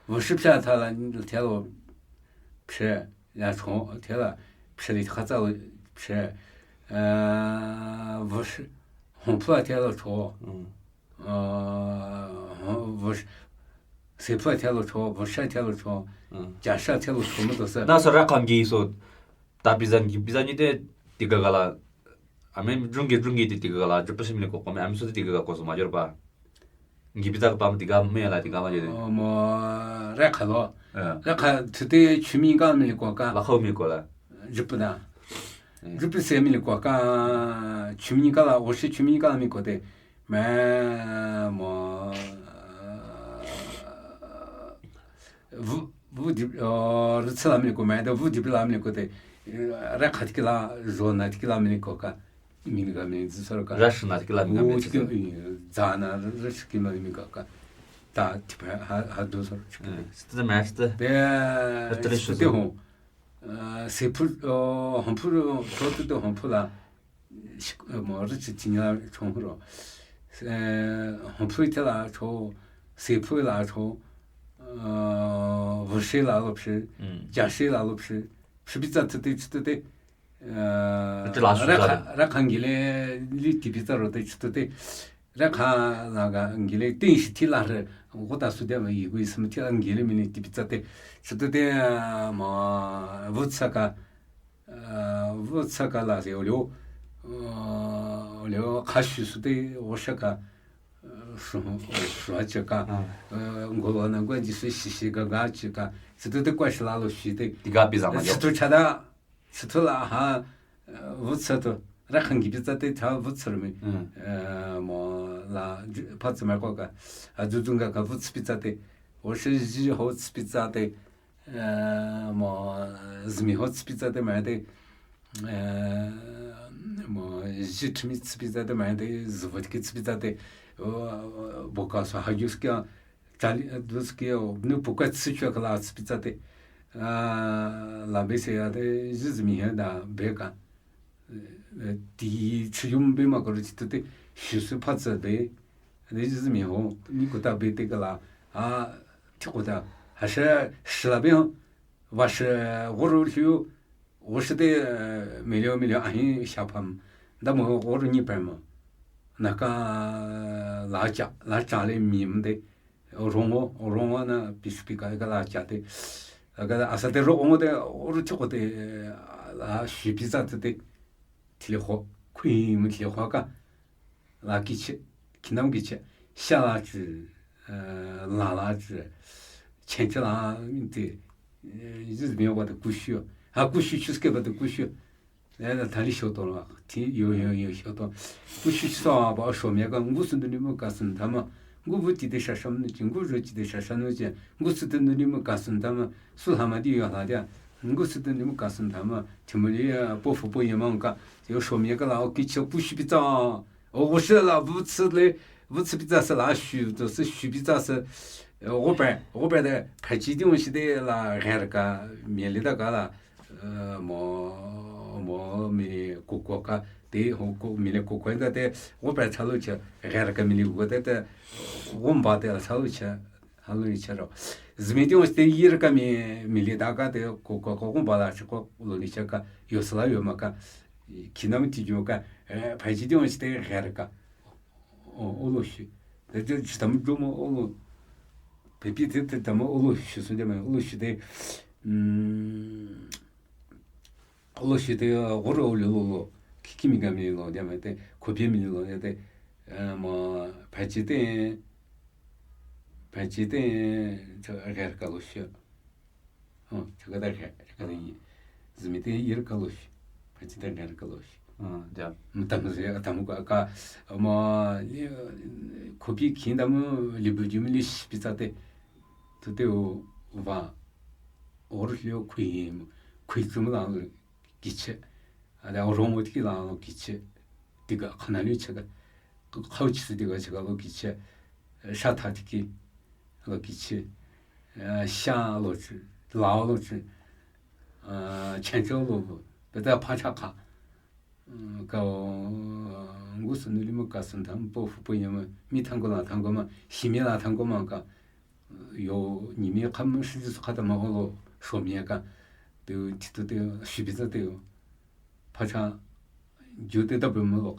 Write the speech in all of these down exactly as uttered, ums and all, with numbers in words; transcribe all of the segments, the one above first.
Vüshü pya thala thelo pya la cho thela pya li khatsa lo pya. Vüshü hongpu la thelo cho. Vüshü sephu la thelo cho, vüshü thelo cho. Jasü thelo cho mo to se. Na so ra kham gi so. Ta bizan gi bizan ni te tiga gala. Ame drungi drungi te tiga gala. Jopa simile ko kome ame so te tiga ko so major pa. Ngi pita kapa mo tiga me la tiga ma jede. Mo rekha lo. Rekha tete chumi ka mi ko ka. La kho mi ko la. Jupna. Jupi se mi ko ka chumi ka la, o shi chumi ka mi ko te. Me mo vu vu di ritsa la mi ko me de vu di la mi ko te. Rekha tikila zona tikila mi ko ka. Minga mi zi soro ka. Rashna tikila minga mi zi. Zana rashki ma minga ka. Ta tipa ha ha do soro. Sita ma sita. De sita ho. Sephu hongpu so tu hongpu la. Mo richi tinya chongro. Hongpu tela cho, sephu la cho. Vüshü la lo phi. Jashü la lo phi. Phi bitsa tete tete. Rakha ngile li tipi tsaro te chito te. Rakha laga ngile tin shi ti la re. Gota su de ma yi gui sum ti la ngile mi ni tipi tsa te. Chito te ma vutsa ka vutsa ka la se olio olio kha shu su te osha ka shu shu che ka ngolo na gwa ji su shi shi ga ga che ka. Chito te kwa shi la lo shi te. Tiga pizza ma yo. Chito chada. Chito la ha vutsa to rakhangi pizza te cha vutsa mi. Mo la phatsa ma ko ka. A zuzunga ka vutsa pizza te. O shi ji ho pizza te. Mo zmi ho pizza te ma te. Mo ji tmi pizza te ma te. Zvot ki pizza te. Boka so ha yus kya. Chali duski nu puka tsi chwa kala tsi pizza te. La be se ya te zizi mi he da be ka. Ti chi yum be ma ko ri te shi su pha tsa be. De zizi mi ho ni ko ta be te kala. A ti ko ta. Ha she shi la be ho. Wa she go ro shi yo. Oshite milio milio ahin shapam. Da mo oru ni pema. Naka lacha lacha le mim de. Rongo rongo na pispika ka lacha de. Aga asate rongo de oru choko de la shipiza de. Tile ho kui mu tile ho ka. La kiche kinam kiche. Sha la chi la la chi. Chen chi la de. Yiz mi wa de kushu. Ha kushu chuske ba de kushu. Ena tali shoto la. Ti yo yo yo shoto. Kushu so ba sho me ka ngu sun de ni mu ka sun tama. Ngu bu ti de sha sham ni ngu ro ti de sha sham ni ngu sun de ni mu ka sun tama. Su ha ma di yo ha dia. Ngu sun de ni mu ka sun tama. Ti mu li po fu po ye mang ka. Yo sho me ka la o kiche kushu pizza. O go shi la bu tsi le bu tsi pizza se la shu to se shu pizza se. O go pe o go pe de pa chi di won shi de la ga ka mi le da ka la. Mo mo mi ko ko ka de ho ko mi le ko ko da de wo pa cha lo cha ga ka mi le ko de de wo ba de cha lo cha ha lo cha ro. Zmi de wo de yir ka mi mi le da ka de ko ko ko wo ba la cha ko lo ni cha ka yo sa la yo ma ka. Kinam ti jo ka pa chi de wo de ga ka. O lo shi. De de tam jo mo o lo. Pe pi de de tam o lo shi su de ma o lo shi de. Olo shi te goro le lo lo kiki mi ga mi lo de ma te ko pie mi lo de te ma pa chi te pa chi te cha ga ka lo shi. Cha ga da ga ka ni zmi te yir ka lo shi. Pa chi te ga ka lo shi. Ja. Tam se tam ka ka ma ko pie kin da mo li bu ju mi li shi pi sa te. Tu te o va or lio kui kui chum la lo kiche. A da rong o tiki la lo kiche. Tiga khana lio che ka. Khau chi tiga che ka lo kiche. Sha tha tiki lo kiche. Sha lo chi, la lo chi. Chen cho lo. Pe ta pha cha kha. Ka ngu sun nu li mo ka sun tam po fu po yama mi thang ko la thang ko ma shi mi la thang ko ma ka. yo, nyi mi kham shi su kha ta ma ho lo, sho mi ka, te, ti tu te, shi bi za te, pha cha, ju te ta pe mo lo,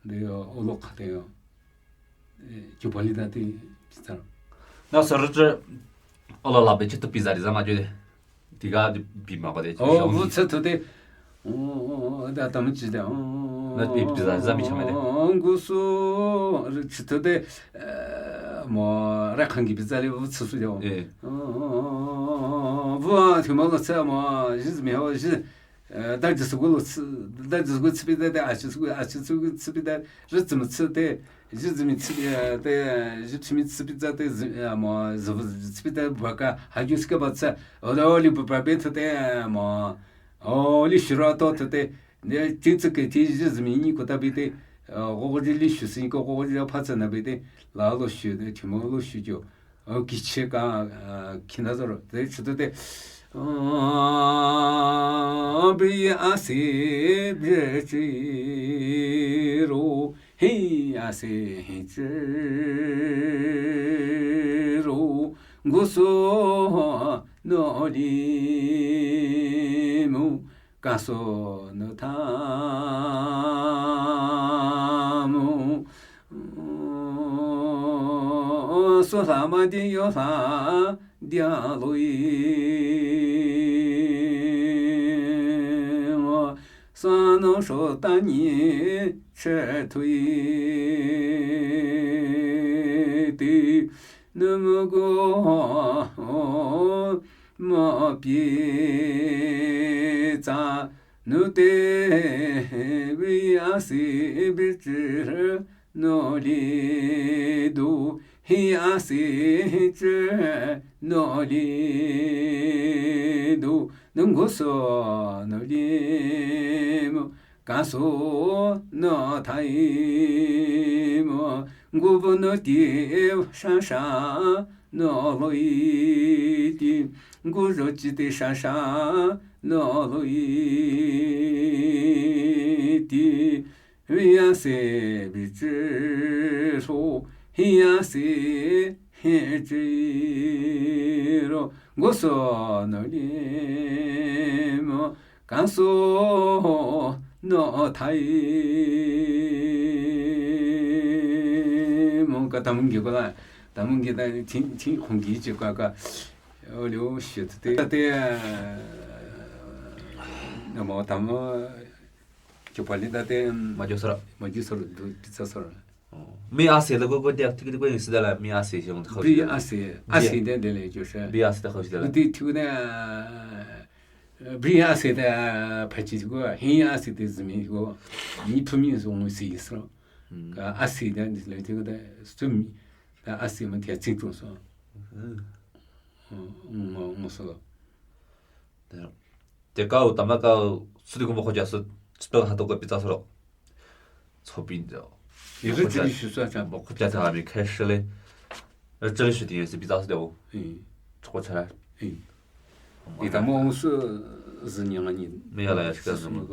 de, o lo kha te, eh, ju pa li da te, pi za. Na sa ra che, o lo la be che tu pi za ri za ma ju de. Ti ga bi ma ba de. O, bu che tu te, o, da ta mo chi de, o. Na bi pi za za mi cha ma de. Ngu su, chi tu te, eh, mo, ra khang ki pi za li bu che su de. Eh. O, bu a, ti mo lo che mo, ji mi ho, ji, eh, da ji su gu lo che, da ji su gu che pi da, da a ji su gu, a ji su gu che pi da, ji zi mi che te, ji zi mi che pi, eh, te, ji zi mi che pi za te, ji, eh, mo, ji zi mi che pi da, bu ka, ha ju se ka ba che, o da o li bu pa be te te, eh, mo, o li shi ra to te te, ne, ti che ke ti ji zi mi ni ko ta bi te, eh, go go ji li shi si ko go go ji pa che na bi te, la lo shi de, ti mo lo shi jo. O, ki che ka, eh, ki na zo ro. Te, chi tu te, eh, bi a se, bi chi ro, hi a se, hi chi ro, gu so no li mu, ka so no tha mu, so la ma di yo la dia lo i, sa no so ta ni che tu i ti, nu mu gu ma pi za, nu te, bi a se, bi chi no li du, hi a se, hi chi no li du, nu gu so no li mu, ka so no tha i mu, gu bu no ti sha sha no lo i ti, gu zo chi te sha sha no lo i ti, hi a se, bi chi so, hi a se, hi chi ro, gu so no li mu, ka so no tha i mu, ka ta mung gi ko la, ta mung gi ta, ti, ti khong gi chi ka ka, o liu shi te, te, te, na mo ta mo, ju pa li da te, ma ju so ra, ma ju so ra, du, pi za so ra. Mi a se le ko ko dia, ti ko ko si da la, mi a se si. Bi a se, a se de de le ju she. Bi a se da ko si da la. Ti tu ne, bi a se da, pa chi ko, hi a se de zi mi ko, ni pu mi so mo si so. Ka a se de le ti ko de, su mi, da a se mo ti a chi tu so. Mo, mo so. Te kao, tama kao, sudi ko mo khoja su, sudi ha to ko pi za so ro. Cho pi zo. Ni ri chi li shu sa cha. Mo khoja ta mi khai shi le. Ri chi li shu ti si pi za so de o. Cho cha la. Ni tama su zi ni nga ni. Mi ya la ya shi ka zi mo.